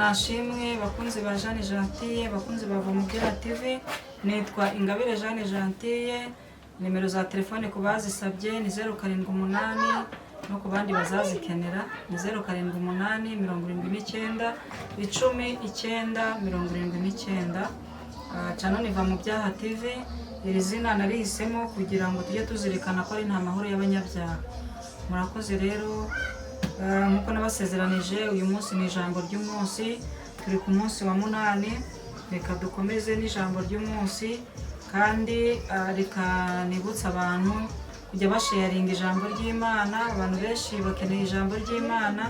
Nashimwe bakunzi ba Jeanne Gentille, bakunzi ba Vamubyaha TV. Nitwa Ingabire Jeanne Gentille. Nimero za telefone ku bazisabye ni 078, no ku bandi bazazikenera ni 078 79 10 79. Channel ni Vamubyaha TV. Iri zina narihisemo kugira ngo tujye tuzirikana ko ari nta mahoro y'abanyabyaha. Murakoze rero. Nk'uko nabasezeranije, uyu munsi ni ijambo ry'umunsi. Turi ku munsi wa 8. Reka dukomeze n'ijambo ry'umunsi, kandi reka nibutse abantu kujya basharinga ijambo ry'Imana. Abantu benshi bakeneye ijambo ry'Imana,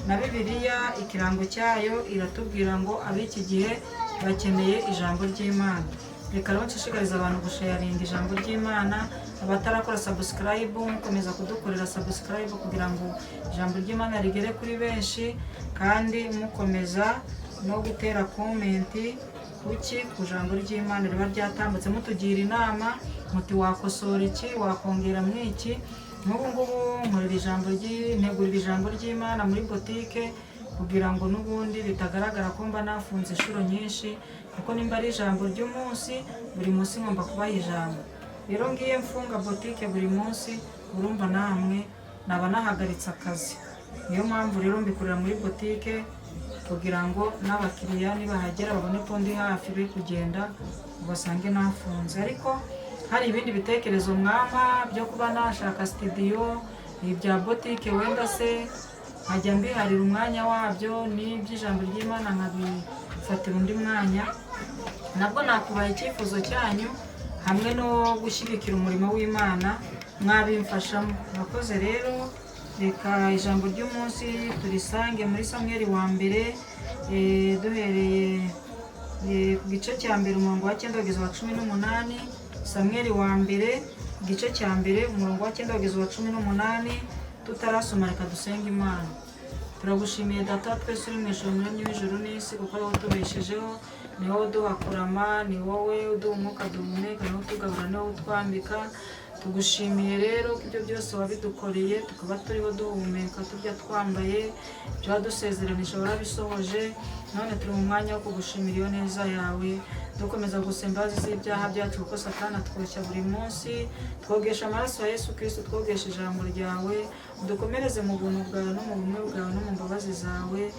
na Bibiliya ikirango cyayo iratubwira ngo ab'iki gihe bakeneye ijambo ry'Imana. Reka rero nshishikariza abantu gusharinga ijambo ry'Imana. Abatarakora subscribe, mukomeza kudukorera subscribe kugira ngo ijambo ry'Imana rigere kuri benshi, kandi mukomeza no gutera comment kuki ku ijambo ry'Imana riba ryatambutse, mutugira inama muti wakosora iki, wakongera mwiki. Nk'ubu ngubu nkorera ijambo ntegurira ijambo ry'Imana muri botike kugira ngo n'ubundi bitagaragara ko mba nafunze inshuro nyinshi, kuko nimba ari ijambo ry'umunsi, buri munsi ngomba kubaha ijambo. Rero ngiye mfunga botike buri munsi, urumva namwe naba nahagaritse akazi. Niyo mpamvu rero mbikorera muri botike kugira ngo n'abakiriya nibahagera babone ko ndi hafi, be kugenda ngo basange nafunze. Ariko hari ibindi bitekerezo mwampa byo kuba nashaka studio, ibya botike wenda se nkajya mbiharira umwanya wabyo, n'iby'ijambo ry'Imana nkabifatira undi mwanya, nabwo nakubaha icyifuzo cyanyu hamwe no gushyigikira umurimo w'Imana mwabimfashamo. Murakoze rero. Reka ijambo ry'umunsi turisange muri Samweli wa mbere, duhereye ku gice cya mbere, umurongo wa 9 kugeza wa 18. Samweli wa mbere, igice cya mbere, umurongo wa 9 kugeza wa 18. Tutarasoma, reka dusenge Imana. Turagushimiye, Data wa twese uri mu ijuru, Umuremyi w'ijuru n'isi, kuko ari wowe utubeshejeho, ni wowe uduha kurama, ni wowe uduha umwuka duhumeka, ni wowe utugabura, ni wowe utwambika. Tugushimiye rero ko ibyo byose wabidukoreye, tukaba turiho duhumeka, turya, twambaye. Ibyo wadusezeranije warabisohoje. None turi mu mwanya wo kugushimira iyo neza yawe, dukomeza gusenga imbabazi z'ibyaha byacu, kuko Satani atwoshya buri munsi. Twogesha amaraso ya Yesu Kirisito, twogesha ijambo ryawe, udukomereze mu buntu bwawe no mu bumwe bwawe no mu mbabazi zawe.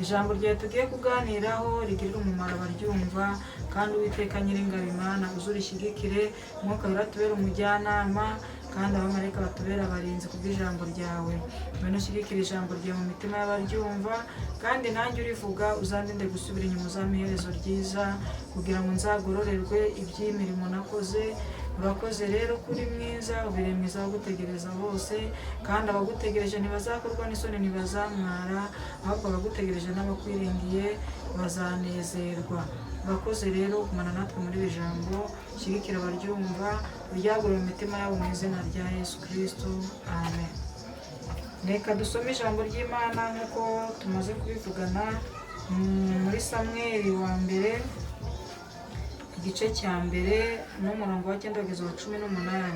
Ijambo ryawe tugiye kuganiraho rigirire umumaro abaryumva, kandi Uwiteka Nyiringabo Imana uze urishyigikire. Umwuka Wera tubere umujyanama, kandi abamarayika batubere abarinzi kubw'ijambo ryawe. Ngwino ushyigikire ijambo ryawe mu mitima y'abaryumva, kandi nanjye urivuga uzandinde gusubira inyuma, uzampe iherezo ryiza kugira ngo nzagororerwe iby'imirimo nakoze. Urakoze rero kuri mwiza, ubereye mwiza abagutegereza bose, kandi abagutegereje ntibazakorwa n'isoni, ntibazamwara, ahubwo abagutegereje n'abakwiringiye bazanezerwa. Urakoze rero kumana natwe muri iri jambo. Shyigikira abaryumva, uryagure mu mitima yabo, mu izina rya Yesu Kirisito, amen. Reka dusome ijambo ry'Imana nk'uko tumaze kubivugana, muri Samweli wa mbere, igice cya mbere n'umurongo wa 9 kugeza wa 18.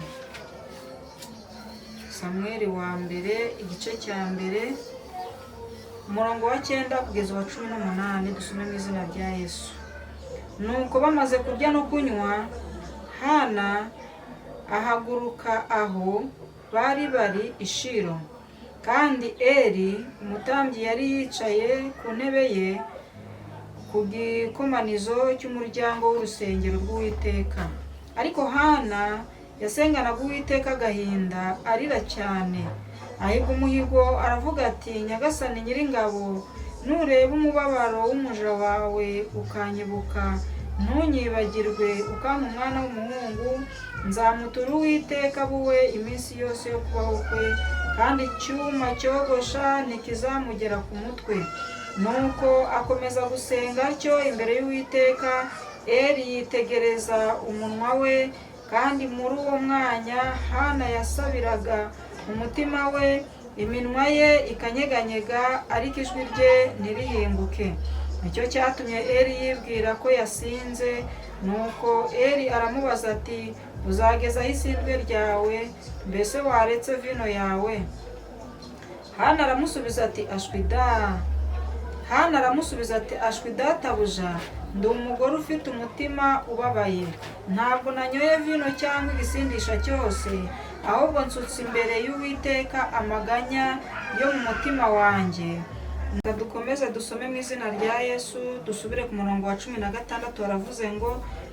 Samweli wa mbere, igice cya mbere, umurongo wa 9 kugeza wa 18. Dusome mu izina rya Yesu. Nuko bamaze kurya no kunywa, Hana ahaguruka aho bari bari i Shilo, kandi Eli umutambyi yari yicaye ku ntebe ye ku gikomanizo cy'umuryango w'urusengero rw'Uwiteka. Ariko Hana yasenganaga Uwiteka agahinda, arira cyane, ahiga umuhigo, aravuga ati: "Nyagasani Nyiringabo, nureba umubabaro w'umuja wawe ukanyibuka, ntunyibagirwe, ukampa umwana w'umuhungu, nzamutura Uwiteka abe iminsi yose yo kubaho kwe, kandi icyuma cyogosha ntikizamugera ku mutwe." Nuko akomeza gusenga atyo imbere y'Uwiteka. Eli yitegereza umunwa we, kandi muri uwo mwanya Hana yasabiraga umutima we, iminwa ye ikanyeganyega, ariko ijwi rye ntirihinguke. Nicyo cyatumye Eli yibwira ko yasinze. Nuko Eli aramubaza ati: "Uzagezaho isindwe ryawe? Mbese waretse vino yawe?" Hana aramusubiza ati: "Ashwi da!" Hana aramusubiza ati: "Ashwi databuja, ndi umugore ufite umutima ubabaye. Ntabwo nanyoye vino cyangwa igisindisha cyose, ahubwo nsutse imbere y'Uwiteka amaganya yo mu mutima wanjye." Reka dukomeze dusome mu izina rya Yesu. Dusubire ku murongo wa 16. Haravuze ngo: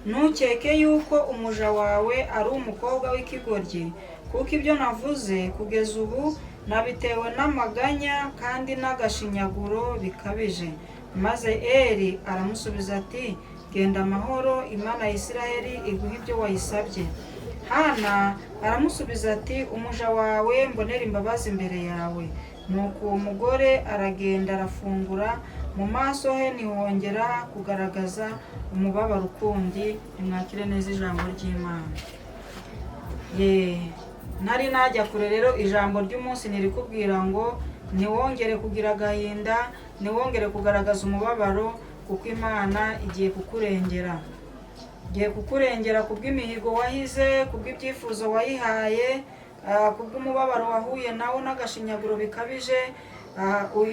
"Ntukeke yuko umuja wawe ari umukobwa w'ikigoryi, kuko ibyo navuze kugeza ubu nabitewe n'amaganya kandi n'agashinyaguro bikabije." Maze Eli aramusubiza ati: "Genda amahoro, Imana ya Isiraheli iguhe ibyo wayisabye." Hana aramusubiza ati: "Umuja wawe mbonera imbabazi imbere yawe." Nuko uwo mugore aragenda, arafungura, mu maso he ntihongera kugaragaza umubabaro ukundi. Nimwakire neza ijambo ry'Imana. Ye, ntari najya kure rero, ijambo ry'umunsi ntirikubwira ngo ntiwongere kugira agahinda, ntiwongere kugaragaza umubabaro, kuko Imana igiye kukurengera. Igiye kukurengera kubw'imihigo wahize, kubw'ibyifuzo wayihaye, kubw'umubabaro wahuye nawo n'agashinyaguro bikabije.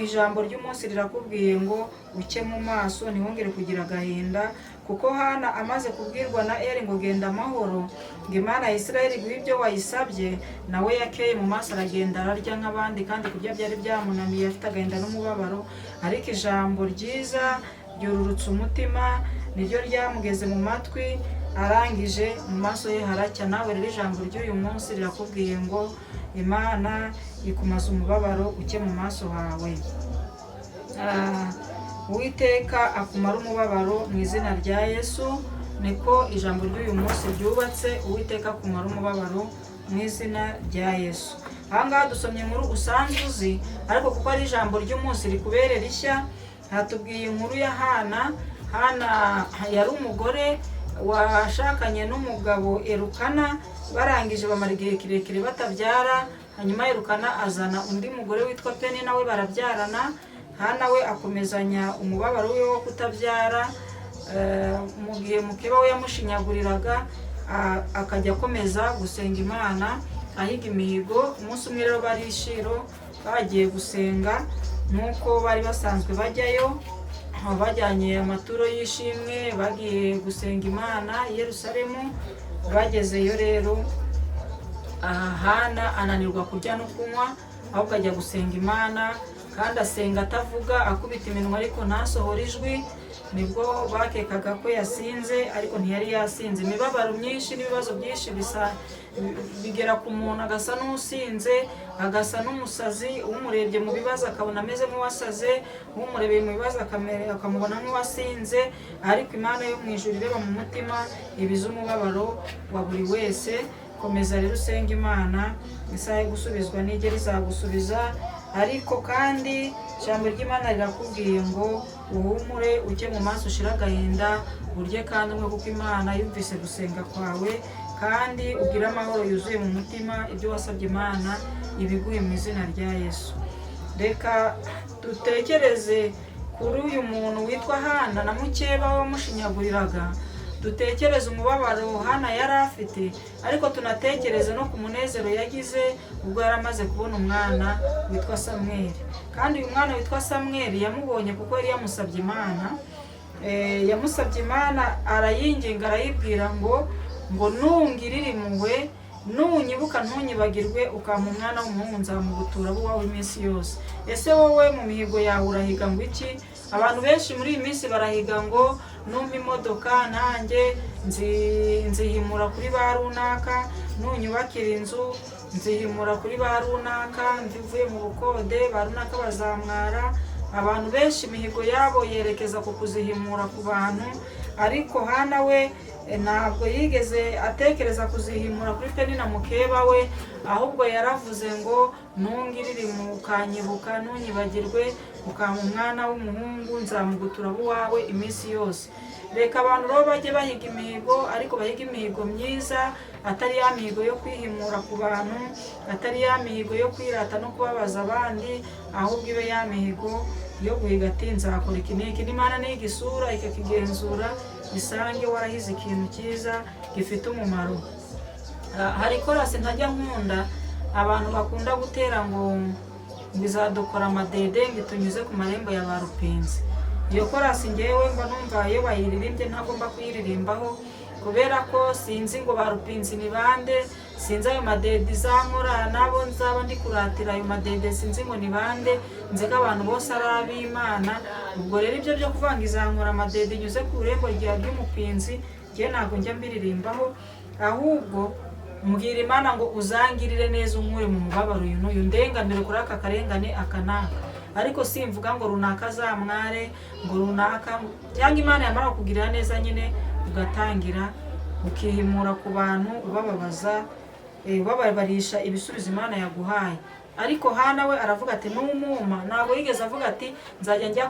Ijambo ry'umunsi rirakubwiye ngo uke mu maso, ntiwongere kugira agahinda, kuko Hana amaze kubwirwa na Eli ngo: "Genda amahoro, ngo Imana ya Isirayeli iguhe ibyo wayisabye," nawe yakeye mu maso, aragenda, ararya nk'abandi, kandi kurya byari byamunaniye, afite agahinda n'umubabaro. Ariko ijambo ryiza ryururutse umutima niryo ryamugeze mu matwi, arangije mu maso ye haracya. Nawe rero ijambo ry'uyu munsi rirakubwiye ngo Imana ikumaze umubabaro, uke mu maso hawe. Uwiteka akumara umubabaro mu izina rya Yesu. Niko ijambo ry'uyu munsi ryubatse: Uwiteka akumara umubabaro mu izina rya Yesu. Ahangaha dusomye inkuru usanzwe uzi, ariko kuko ari ijambo ry'umunsi rikubere rishya, hatubwiye inkuru ya Hana. Hana yari umugore washakanye n'umugabo Erukana, barangije bamara igihe kirekire batabyara. Hanyuma Erukana azana undi mugore witwa Peni, nawe barabyarana. Hana we akomezanya umubabaro we wo kutabyara. Mu gihe mukeba we yamushinyaguriraga, akajya akomeza gusenga Imana, ahiga imihigo. Umunsi umwe rero bari i Shilo bagiye gusenga nk'uko bari basanzwe bajyayo, bajyanye amaturo y'ishimwe, bagiye gusenga Imana i Yerusalemu. Bagezeyo rero, Hana ananirwa kurya no kunywa, ahubwo ajya gusenga Imana, kandi asenga atavuga, akubita iminwa ariko ntasohore ijwi. Nibwo bakekaga ko yasinze, ariko ntiyari yasinze. Imibabaro myinshi n'ibibazo byinshi bisa bigera ku muntu agasa n'usinze, agasa n'umusazi. Umurebye mu bibazo akabona ameze nk'uwasaze, umurebeye mu bibazo akamubona nk'uwasinze. Ariko Imana yo mu ijuru ireba mu mutima, ibiza umubabaro wa buri wese. Komeza rero usenge Imana, isaha yo gusubizwa nigera izagusubiza. Ariko kandi ijambo ry'Imana rirakubwiye ngo uhumure, uke mu maso, ushire agahinda, urye kandi umwe, kuko Imana yumvise gusenga kwawe. Kandi ugire amahoro yuzuye mu mutima, ibyo wasabye Imana ibiguhe mu izina rya Yesu. Reka dutekereze kuri uyu muntu witwa Hana na mukeba we wamushinyaguriraga. Dutekereze umubabaro Hana yari afite, ariko tunatekereze no ku munezero yagize ubwo yari amaze kubona umwana witwa Samweli. Kandi uyu mwana witwa Samweli yamubonye kuko yari yamusabye Imana. Yamusabye Imana, arayinginga, arayibwira ngo: "Nungirire impuhwe, nunyibuka ntunyibagirwe, ukampa umwana w'umuhungu, nzamugutura abe uwawe iminsi yose." Ese wowe mu mihigo yawe urahiga ngo iki? Abantu benshi muri iyi minsi barahiga ngo: "Numpa imodoka nanjye nzihimura kuri ba runaka, nunyubakira inzu nzihimura kuri ba runaka, mvuye mu bukode ba runaka bazamwara." Abantu benshi imihigo yabo yerekeza ku kuzihimura ku bantu. Ariko Hana we ntabwo yigeze atekereza kuzihimura kuri Penina mukeba we, ahubwo yaravuze ngo: "Nungirire ukanyibuka ntunyibagirwe, ukampa umwana w'umuhungu, nzamugutura abe uwawe iminsi yose." Reka abantu rero bajye bahiga imihigo, ariko bahiga imihigo myiza, atari ya mihigo yo kwihimura ku bantu, atari ya mihigo yo kwirata no kubabaza abandi, ahubwo ibe ya mihigo yo guhiga ati: "Nzakora iki n'iki." N'Imana niga isura ikakigenzura, isange warahize ikintu cyiza gifite umumaro. Hari korasi ntajya nkunda abantu bakunda gutera ngo ngo izadukora amadede, ngo itunyuze ku marembo ya ba Rupinzi. Iyo korasi ngewe mba numva iyo bayiririmbye ntagomba kuyiririmbaho, kubera ko sinzi ngo ba Rupinzi ni bande, sinzi ayo madede izankora nabo nzaba ndi kuratira ayo madede, sinzi ngo ni bande. Nzi ko abantu bose ari ab'Imana. Ubwo rero ibyo byo kuvuga ngo izankora amadede inyuze ku irembo rya ry'umupinzi, njye ntabwo njya mbiririmbaho. Ahubwo mbwira Imana ngo uzangirire neza, unkure mu mubabaro uyu n'uyu, ndenganure kuri aka karengane aka n'aka, ariko simvuga ngo runaka azamware, ngo runaka cyangwa. Imana yamara kukugirira neza nyine, ugatangira ukihimura ku bantu, ubababaza, ubababarisha ibisubizo Imana yaguhaye. Ariko Hana we aravuga ati numuma. Ntabwo yigeze avuga ati nzajya njya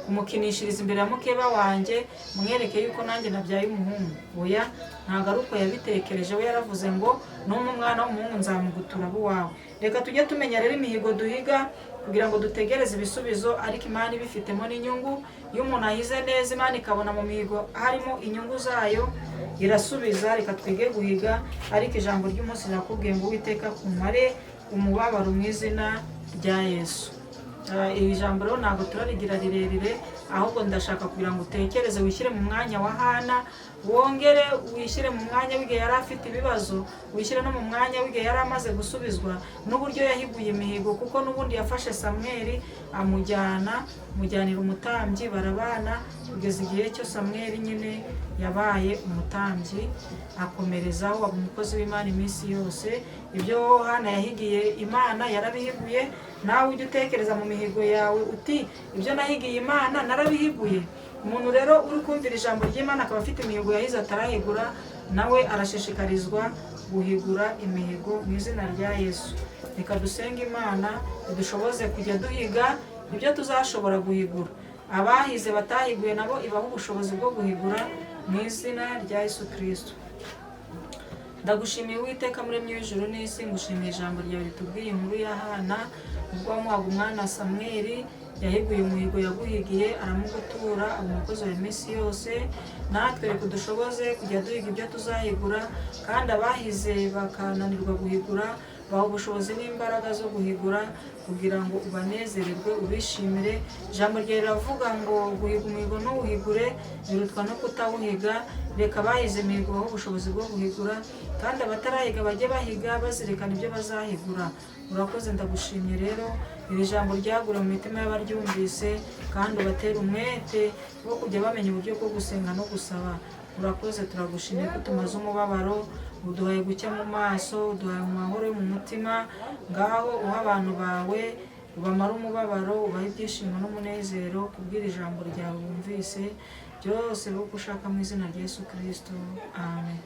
kumukinishiriza imbere ya mukeba wanjye, mwereke yuko nanjye nabyaye umuhungu. Oya, ntabwo ari uko yabitekereje. We yaravuze ngo numa umwana w'umuhungu nzamugutura abo uwawe. Reka tujye tumenya rero imihigo duhiga kugira ngo dutegereze ibisubizo, ariko Imana ibifitemo n'inyungu. Iyo umuntu ahize neza, Imana ikabona mu mihigo harimo inyungu zayo, irasubiza. Reka twige guhiga. Ariko ijambo ry'umunsi rirakubwiye ngo Uwiteka kumare umubabaro mu izina rya Yesu. Iri jambo rero ntabwo turarigira rirerire, ahubwo ndashaka kugira ngo utekereze, wishyire mu mwanya wa Hana, wongere wishyire mu mwanya w'igihe yari afite ibibazo, wishyire no mu mwanya w'igihe yari amaze gusubizwa, n'uburyo yahiguye imihigo, kuko n'ubundi yafashe Samweli amujyana, amujyanira umutambyi, barabana kugeza igihe cyo Samweli nyine yabaye umutambyi, akomerezaho aba umukozi w'Imana iminsi yose. Ibyo Hana yahigiye Imana yarabihiguye. Nawe ujye utekereza mu mihigo yawe uti ibyo nahigiye Imana narabihiguye. Umuntu rero uri kumvira ijambo ry'Imana akaba afite imihigo yahize atarahigura, nawe arashishikarizwa guhigura imihigo mu izina rya Yesu. Reka dusenge Imana idushoboze kujya duhiga ibyo tuzashobora guhigura. Abahize batahiguye nabo ibaha ubushobozi bwo guhigura mu izina rya Yesu Kirisito. Ndagushimiye Uwiteka muremyi w'ijuru n'isi, ngushimiye ijambo ryawe ritubwiye inkuru ya Hana. Ubwo wamuhaga umwana Samweli, yahiguye umuhigo yaguhigiye, aramugutura, aba umukozi wa iminsi yose. Natwe reka udushoboze kujya duhiga ibyo tuzahigura, kandi abahize bakananirwa guhigura, baha ubushobozi n'imbaraga zo guhigura kugira ngo ubanezererwe, ubishimire. Ijambo ryawe riravuga ngo guhiga umuhigo ntuwuhigure birutwa no kutawuhiga. Reka abahize imihigo bahe ubushobozi bwo guhigura, kandi abatarahiga bajye bahiga bazirikana ibyo bazahigura. Urakoze, ndagushimye. Rero iri jambo ryagura mu mitima y'abaryumvise, kandi ubatere umwete wo kujya bamenya uburyo bwo gusenga no gusaba. Urakoze, turagushimiye ko tumaze umubabaro, uduhaye gucya mu maso, uduhaye amahoro yo mu mutima. Ngaho uha abantu bawe, ubamare umubabaro, ubahe ibyishimo n'umunezero kubwira ijambo ryawe bumvise byose, uko ushaka, mu izina rya Yesu Kirisito, amen.